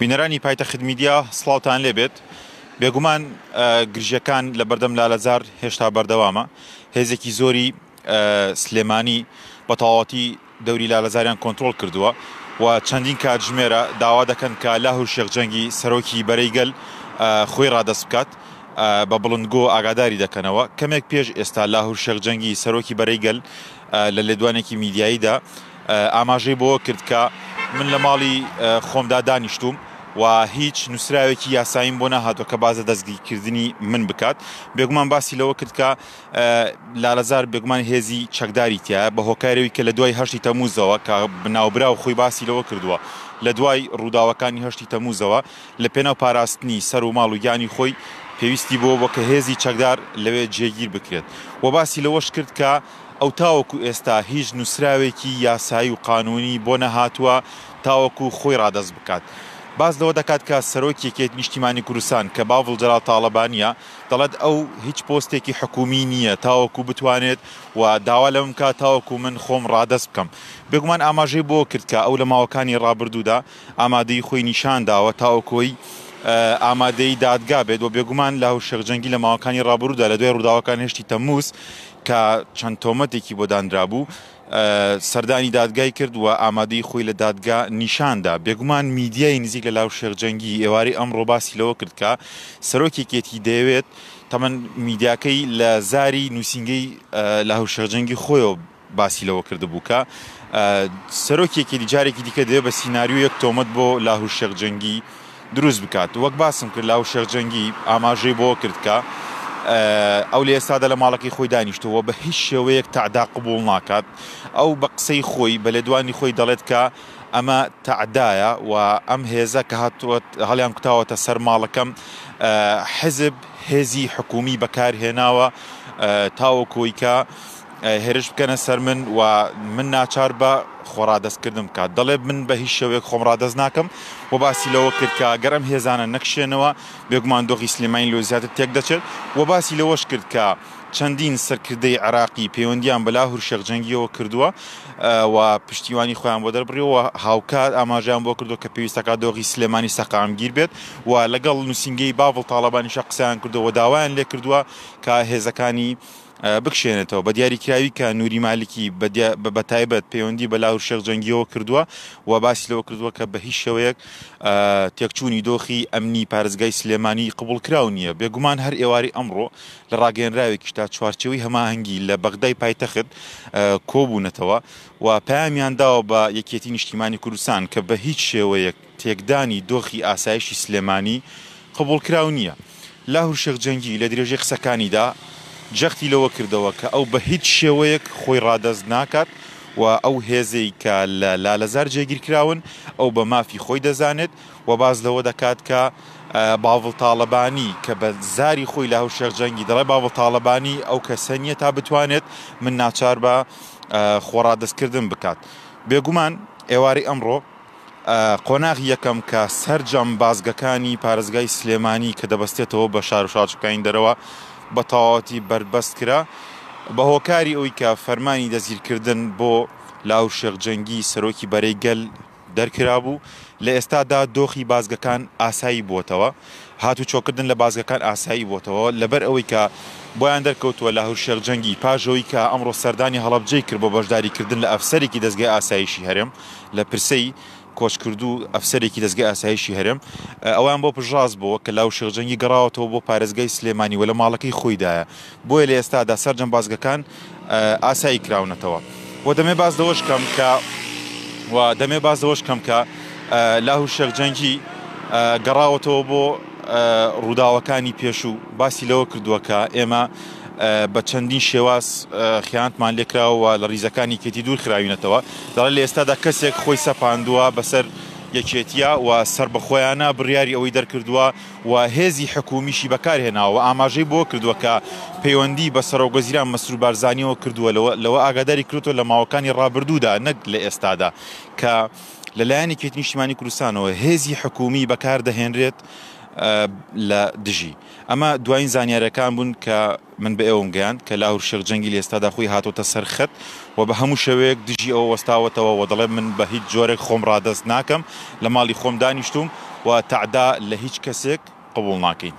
بینەرانی پایتەخت میدیا سڵاوتان لێبێت. بێگومان گرژیەکان لە بەردەم لالەزار هێشتا بەردەوامە. هێزێکی زۆری سلێمانی بە تەواوەتی دەوری لالەزاریان کۆنترۆڵ کردووە و چەندین کاتژمێرە داوا دەکەن کە لاهور شێخ جەنگی سەرۆکی بەرەی گەل خۆی ڕادەست بکات بە بڵندگۆ ئاگاداری دەکەنەوە. کەمێک پێش ئێستا لاهور شێخ جەنگی سەرۆکی بەرەی گەل لە لێدوانێکی میدیاییدا ئاماژەی بەوە کرد کە من لە ماڵی خۆمدا دانیشتووم و هیچ نووسراوێکی یاساییم بۆ نەهاتووە کە باس لە دەستگیرکردنی من بکات. بێگومان باسی لەوە کرد کە لالەزار بێگومان هێزی چەکداری تیایە بە هۆکارەوەی کە لە دوای هەشتی تەمووزەوە کە ناوبراو خۆی باسی لەوە کردووە لە دوای ڕووداوەکانی هەشتی تەمووزەوە لە پێناو پاراستنی سەر و ماڵ و گیانی خۆی پێویستی بۆ بووە کە هێزی چەکدار لەوێ جێگیر بکرێت و باسی لەوەش کرد کە ئەو تاوەکو ئێستا هیچ نووسراوێکی یاسایی و قانوونی بۆ نەهاتووە تاوەکو خۆی ڕادەست بکات. باس لەوە دەکات کە سەرۆکی یەکێتی نیشتیمانی کوردستان کە باڤڵ جەلال تاڵەبانییە دەڵێت ئەو هیچ پۆستێکی حکوومی نییە تاوەکو بتوانێت و داوا لەمن بکات تاوەکو من خۆم ڕادەست بکەم. بێگومان ئاماژەی بۆ کرد کە ئەو لە ماوەکانی ڕابردوودا ئامادەیی خۆی نیشان داوە تاوەکو ئامادەی دادگا بێت و بێگومان لاهور شێخ جەنگی لە ماوەکانی ڕابروودا لە دوای ڕووداوەکانی هەشتی تەمموز کە چەند تۆمەتێکی بۆ دانرابوو سەردانی دادگای کرد و ئامادەی خۆی لە دادگا نیشاندا. بێگومان میدیای نزیک لە لاهور شێخ جەنگی ئێوارەی ئەمڕۆ باسی لەوە کرد کە سەرۆکی یەکێتی دەیەوێت تەمەن میدیاکەی لە زاری نووسینگەی لاهور شێخ جەنگی خۆیەوە باسی لەوە کردبوو کە سەرۆکی یەکێتی جارێکی دیکە دەیەوێت بە سیناریۆیەک تۆمەت بۆ لاهور شێخ جەنگی دروست بکات. وەک باسم کرد لاهور شێخ جەنگی ئاماژەی بەوە کرد کە ئەو لە ئێستادا لە ماڵەکەی خۆی دانیشتووە و بە هیچ شێوەیەک تەعدا قبوڵ ناکات. ئەو بە قسەی خۆی، بە لێدوانی خۆی دەڵێت کە ئەمە تەعدایە و ئەم هێزە کە هاتووە هەڵیان کوتاوەتە سەر ماڵەکەم حزب هێزی حکوومی بەکارهێناوە تاوەکوی کە هێرش بکەنە سەر من و من ناچار بە خۆڕادەستکردن بکات. دەڵێت من بە هیچ شێوەیەک خۆم ڕادەست ناکەم و باسی لەوە کرد کە گەر ئەم هێزانە نەکشێنەوە بێگومان دۆخی سلێمانی لۆ زیاتر تێکدەچێت و باسی لەوەش کرد کە چەندین سەرکردەی عێراقی پەیوەندیان بە لاهور شێخ جەنگیەوە کردووە و پشتیوانی خۆیان بۆ دەربڕیوە و هاوکات ئاماژەیان بۆ کردووە کە پێویستەکە دۆخی سلێمانی سەقامگیر بێت و لەگەڵ نووسینگەی باڤڵ تاڵەبانیشە قسەیان کردووە و داوایان لێکردووە کە هێزەکانی بکشێنێتەوە، بە دیاریکراوی کە نوری مالکی بە تایبەت پەیوەندی بە لاهور شێخ جەنگیەوە کردووە و باسی لەوە کردووە کە بە هیچ شێوەیەک تێکچوونی دۆخی ئەمنی پارێزگای سلێمانی قبوڵکراو نییە. بێگومان هەر ئێوارەی ئەمڕۆ لە ڕاگەیەنراوێکیشدا چوارچێوەی هەماهەنگی لە بەغدای پایتەخت کۆبوونەتەوە و پەیامیان داوە بە یەکێتی نیشتیمانی کوردستان کە بە هیچ شێوەیەک تێکدانی دۆخی ئاسایشی سلێمانی قبوڵکراو نییە. لاهور شێخ جەنگی لە درێژەی قسەکانیدا جەختی لەوە کردەوە کە ئەو بە هیچ شێوەیەک خۆی ڕادەست ناکات و ئەو هێزەی کە لە لالەزار جێگیرکراون ئەو بە مافی خۆی دەزانێت و باس لەوە دەکات کە باڤڵ تاڵەبانی کە بە زاری خۆی لاهور شێخ جەنگی دەڵێ باڤڵ تاڵەبانی ئەو کەسە نییە تا بتوانێت من ناچار بە خۆڕادەستکردن بکات. بێگومان ئێوارەی ئەمڕۆ قۆناغی یەکەم کە سەرجەم بازگەکانی پارێزگای سلێمانی کە دەبەستێتەوە بە شار و شارۆچکەکانی دەرەوە بە تەواوەتی بەربەست کرا بە هۆکاری ئەوی کە فەرمانی دەستگیرکردن بۆ لاهور شێخ جەنگی سەرۆکی بەرەی گەل دەرکرابوو لە ئێستادا دۆخی بازگەکان ئاسایی بووەتەوە هاتوچۆکردن لە بازگەکان ئاسایی بووەتەوە لەبەر ئەوەی کە بۆیان دەرکەوتووە لاهور شێخ جەنگی پاش ئەوەی کە ئەمڕۆ سەردانی هەڵەبجەی کرد بۆ بەشداریکردن لە ئەفسەرێکی دەزگای ئاسایشی هەرێم لە پرسەی کۆچکردوو ئەفسەرێکی دەزگای ئاسایشی هەرێم ئەوەیان بۆ پشتڕاست بووە کە لاهور شێخ جەنگی گەڕاوەتەوە بۆ پارێزگای سلێمانی و لە ماڵەکەی خۆیدایە بۆیە لە ئێستادا سەرجەم بازگەکان ئاسایی کراونەتەوە و دەمێ باس لەوەش کەم کە و دەمێ باس لەوەش کەم کە لاهور شێخ جەنگی گەڕاوەتەوە بۆ ڕووداوەکانی پێشوو باسی لەوە کردووە کە ئێمە بە چەندین شێواز خیانەتمان لێکراوە و لە ڕیزەکانی یەکێتی دوور خراوینەتەوە دەڵێت لە ئێستادا کەسێک خۆی سەپاندووە بەسەر یەکێتیە و سەربەخۆیانە بڕیاری ئەوەی دەرکردووە و هێزی حکومیشی بەکارهێناوە و ئاماژەی بۆ کردووە کە پەیوەندی بە سەرۆکوەزیران مەسرور بارزانیەوە کردووە لەوە ئاگاداری کردووە لە ماوەکانی ڕابردوودا نەک لە ئێستادا کە لەلایەن یەکێتی نیشتیمانی کوردستانەوە هێزی حکومی بەکاردەهێنرێت لە دژی. ئەمە دوایین زانیاریەکان بوون کە من بە ئێوەم گەیاند کە لاهور شێخ جەنگی لە ئێستادا خۆی هاتۆتە سەر خەت و بە هەموو شێوەیەک دژی ئەوە وەستاوەتەوە و دەڵێ من بە هیچ جۆرێک خۆم ڕادەست ناکەم لە ماڵی خۆم دانیشتووم. و تەعدا لە هیچ کەسێک قبوڵ ناکەین.